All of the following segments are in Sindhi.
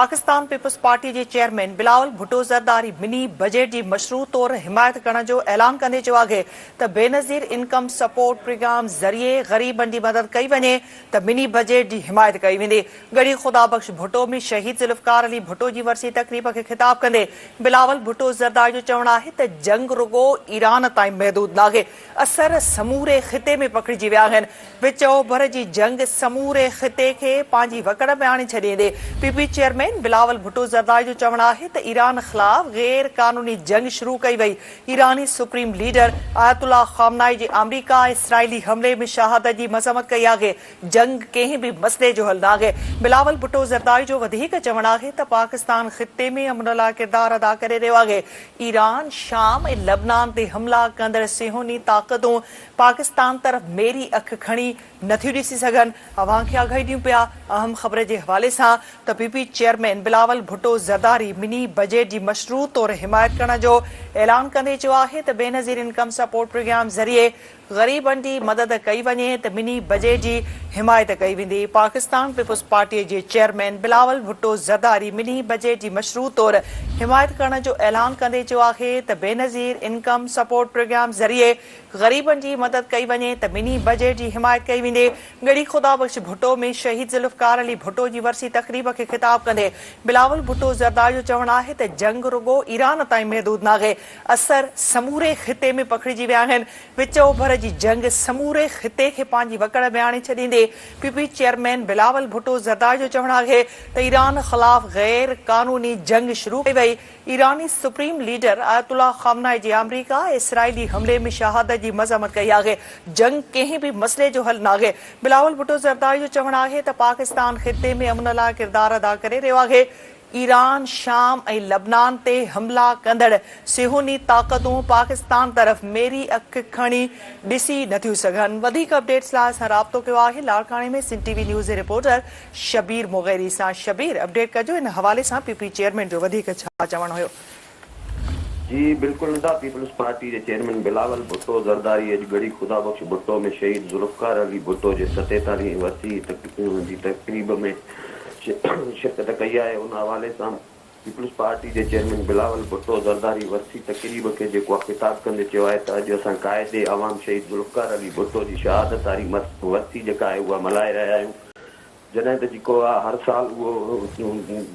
پاڪستان پيپلز پارٽي جي chairman Bilawal Bhutto Zardari mini budget جي مشروط طور حمايت ڪرڻ جو اعلان ڪندي چيو آهي ته بينظير انڪم سپورٽ پروگرام ذريعي غريبن جي مدد ڪئي وڃي ته مني بجيٽ جي حمايت ڪئي ويندي. ڳڙهي خدا بخش ڀٽو ۾ شهيد ذوالفقار علي ڀٽو جي ورسي تقريب کي خطاب ڪندي بلاول ڀٽو زرداري جو چوڻ آهي ته جنگ رڳو ايران تائين محدود ناهي، اثر سموري خطي ۾ پکڙجي ويا آهن. وچ اوڀر جي جنگ سموري خطي کي پنهنجي وڪڙ ۾ آڻي ڇڏيندي. P P chairman Bilawal Bhutto Zardari جو چوڻ آهي ته ايران خلاف غير قانوني جنگ شروع ڪئي وئي، ايراني سپريم ليڊر آيت الله خامنائي جي آمريڪا ۽ اسرائيلي حملي ۾ شهادت جي مذمت ڪئي آهي، جنگ ڪنهن به مسئلي جو حل ناهي. بلاول ڀٽو زرداري جو وڌيڪ چوڻ آهي ته پاڪستان خطي ۾ امن لاء ڪردار ادا ڪري رهيو آهي، ايران، شام ۽ لبنان تي حملا ڪندڙ صهيوني طاقتون پاڪستان طرف ميري اک کڻي نٿيون ڏسي سگهن، اوهان کي آگاهي ڏيون پيا اهم خبر جي حوالي سان ته P P chairman Bilawal Bhutto Zardari mini budget جي مشروط طور حمايت ڪرڻ جو اعلان ڪندي چيو آهي ته بينظير انڪم سپورٽ پروگرام ذريعي غريبن جي مدد ڪئي وڃي ته مني بجيٽ جي حمايت ڪئي ويندي. پاڪستان پيپلز پارٽي جي chairman Bilawal Bhutto Zardari mini budget جي مشروط طور حمايت ڪرڻ جو اعلان ڪندي چيو آهي ته بينظير انڪم سپورٽ پروگرام ذريعي غريبن جي مدد ڪئي وڃي ته مني بجيٽ جي حمايت ڪئي ويندي. ڳڙهي خدا بخش ڀٽو ۾ شهيد ذوالفقار علي ڀٽو جي ورسي تقريب کي خطاب ڪندي بلاول ڀٽو زرداري جو چوڻ آهي ته جنگ رڳو ايران تائين محدود ناهي، اثر سموري خطي ۾ پکڙجي ويا آهن، وچ اوڀر جي جنگ سموري خطي کي پنهنجي وڪڙ ۾ آڻي ڇڏيندي. P P chairman Bilawal Bhutto Zardari جو چوڻ آهي ته ايران خلاف غير قانوني جنگ شروع ڪئي وئي، ايراني سپريم ليڊر آيت الله خامنائي جي آمريڪا ۽ اسرائيلي حملي ۾ شهادت جي مذمت ڪئي آهي، جنگ ڪنهن به مسئلي جو حل ناهي. بلاول ڀٽو زرداري جو چوڻ آهي ته پاڪستان خطي ۾ امن لاء ڪردار ادا ڪري رهيو آهي، ايران، شام ۽ لبنان تي حملا ڪندڙ صهيوني طاقتون پاڪستان طرف ميري اک کڻي ڏسي نٿيون سگهن. وڌيڪ اپڊيٽس لاء اسان رابطو ڪيو آهي لاڙڪاڻي ۾ سنڌ ٽي وي نيوز جي رپورٽر شبير مغيري سان. شبير اپڊيٽ ڪجو ان حوالي سان پي پي چيئرمين جو وڌيڪ ڇا چوڻ هيو. جي بلڪل ندا پيپلز پارٽي جي چيئرمين بلاول ڀٽو زرداري اڄ ڳڙهي خدا بخش ڀٽو ۾ شهيد ذوالفقار علي ڀٽو جي ستيتاليهين ورسي جي تقريب ۾ شرڪت ڪئي آهي ان حوالي سان پيپلز پارٽي جي چيئرمين بلاول ڀٽو زرداري ورسي تقريب کي جيڪو آ خطاب ڪندي چيو آهي ته اڄ اسان قائد عوام شهيد ذوالفقار علي ڀٽو جي شهادت واري ورسي جيڪا آهي اها ملهائي رهيا آهيون جڏهن ته جيڪو آ هر سال اهو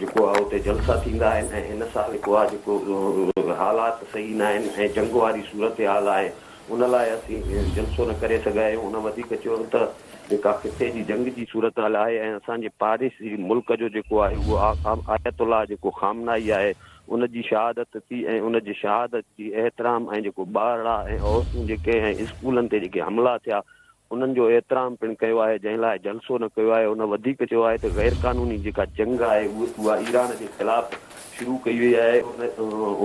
جيڪو آ اتي جلسا ٿيندا آهن ۽ هن سال جيڪو آ جيڪو حالات صحيح نه آهن ۽ جنگ واري صورتحال آهي ان لاء اسين جلسو نه ڪري سگهيا آهيون هن وڌيڪ چيو ته جيڪا خطي جي جنگ جي صورتحال آهي ۽ اسان جي پاڙيسري ملڪ جو جيڪو آهي اهو آيت الله جيڪو خامنائي آهي ان جي شهادت ٿي ۽ ان جي شهادت جي احترام ۽ جيڪو ٻارڙا ۽ عورتون جيڪي ۽ اسڪولن تي جيڪي حملا ٿيا انهن جو احترام پڻ ڪيو آهي جنهن لاء جلسو نه ڪيو آهي هن وڌيڪ چيو آهي ته غير قانوني جيڪا جنگ آهي اها ايران جي خلاف شروع ڪئي وئي آهي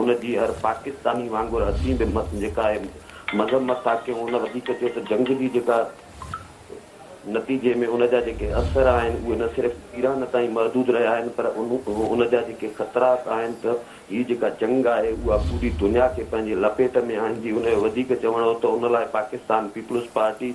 ان جي هر پاڪستاني وانگر اسين به جيڪا آهي مذمت ٿا ڪيون هن وڌيڪ چيو ته جنگ جي جيڪا نتيجي ۾ ان جا جيڪي اثر آهن اهي نه صرف ايران تائين محدود رهيا آهن پر ان جا جيڪي خطرات آهن ته هي جيڪا جنگ آهي اها پوري دنيا کي پنهنجي لپيٽ ۾ آڻيندي. هن جو وڌيڪ چوڻ هو ته ان لاء پاڪستان پيپلز پارٽي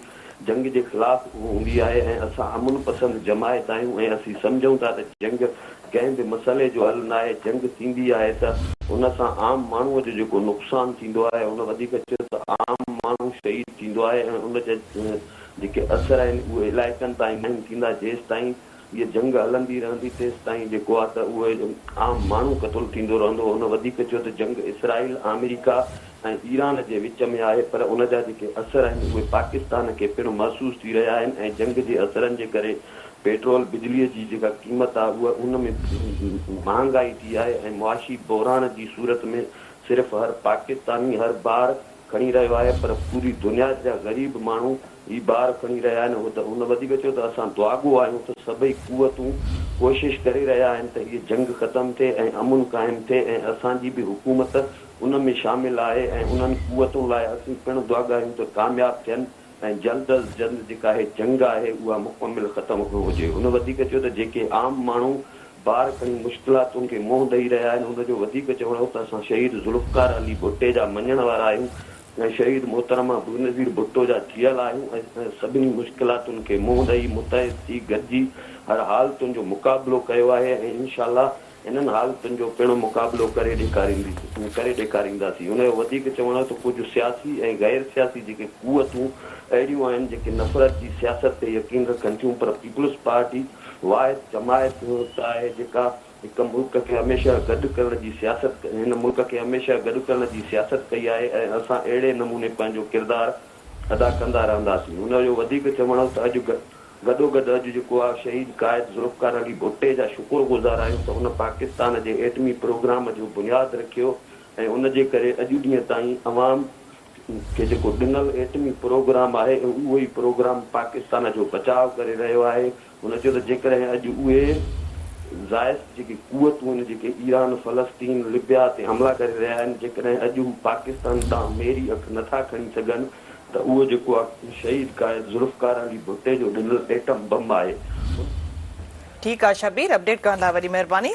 جنگ جي خلاف هوندي آهي ۽ اسان امن پسند جماعت آهيون ۽ اسين سمجهون ٿا ته جنگ ڪنهن به مسئلي جو حل ناهي، جنگ ٿيندي آهي ته ان سان عام ماڻهو جو جيڪو نقصان ٿيندو آهي. هن وڌيڪ چيو ته عام ماڻهو شهيد ٿيندو آهي ۽ ان جا جيڪي اثر آهن اهي علائقن تائين ناهن ٿيندا جيستائين هيء جنگ هلندي رهندي تيستائين جيڪو آ ته اهي عام ماڻهو قتل ٿيندو رهندو. هن وڌيڪ چيو ته جنگ اسرائيل، آمريڪا ۽ ايران جي وچ ۾ آهي پر ان جا جيڪي اثر آهن اهي پاڪستان کي پڻ محسوس ٿي رهيا آهن ۽ جنگ جي اثرن جي ڪري پيٽرول، بجليء جي جيڪا قيمت آ اها ان ۾ مهانگائي ٿي آهي ۽ معاشي بحران جي صورت ۾ صرف هر پاڪستاني هر بار کڻي رهيو آهي پر پوري دنيا جا غريب ماڻهو هي بار کڻي رهيا آهن هو ته هن وڌيڪ چيو ته اسان دعاڳو آهيون ته سڀئي قوتون ڪوشش ڪري رهيا آهن ته هيء جنگ ختم ٿئي ۽ امن قائم ٿئي ۽ اسان جي به حڪومت ان ۾ شامل آهي ۽ انهن قوتن لاء اسين پڻ دعاڳا آهيون ته ڪامياب ٿين ۽ جلد از جلد جيڪا هي جنگ آهي اها مڪمل ختم هجي. هن وڌيڪ چيو ته جيڪي عام ماڻهو بار کڻي مشڪلاتن کي منهن ڏئي رهيا آهن هن جو وڌيڪ چوڻ هو ته اسان شهيد ذوالفقار علي ڀٽي جا مڃڻ وارا آهيون ۽ شهيد محترمه بينظير ڀٽو جا جيئل آهيون ۽ سڀني مشڪلاتن کي منهن ڏئي متحد ٿي گڏجي هر حالتن جو مقابلو ڪيو آهي ۽ انشاء الله. انهن حالتن جو پڻ مقابلو ڪري ڪري ڏيکارينداسين. هن جو وڌيڪ چوڻ هو ته ڪجهه سياسي ۽ غير سياسي جيڪي قوتون اهڙيون آهن جيڪي نفرت جي سياست تي يقين رکن ٿيون پر پيپلز پارٽي واحد جماعت آهي جيڪا هڪ ملڪ کي هميشه گڏ ڪرڻ جي سياست هن ملڪ کي هميشه گڏ ڪرڻ جي سياست ڪئي آهي ۽ اسان اهڙي نموني پنهنجو ڪردار ادا ڪندا رهنداسين. هن جو وڌيڪ چوڻ هو ته اڄ گڏوگڏ اڄ جيڪو آ شهيد قائد ذوالفقار علي ڀٽي جا شڪر گذار آهيون ته ان پاڪستان جي ايٽمي پروگرام جو بنياد رکيو ۽ ان جي ڪري اڄ ڏينهن تائين عوام کي جيڪو ڏنل ايٽمي پروگرام آهي اهو ئي پروگرام پاڪستان جو بچاء ڪري رهيو آهي. هن چيو ته جيڪڏهن اڄ اهي زائست جيڪي قوتون آهن جيڪي ايران، فلسطين، لبيا تي حملا ڪري رهيا آهن جيڪڏهن اڄ هو پاڪستان ڏانهن ميري اک نٿا کڻي سگهن ته اهو جيڪو آهي شهيد قائد ذوالفقار علي ڀٽي جو ڏنل ايٽم بم آهي. ٺيڪ آ شبير اپڊيٽ ڪرڻ لاء وڏي مهرباني.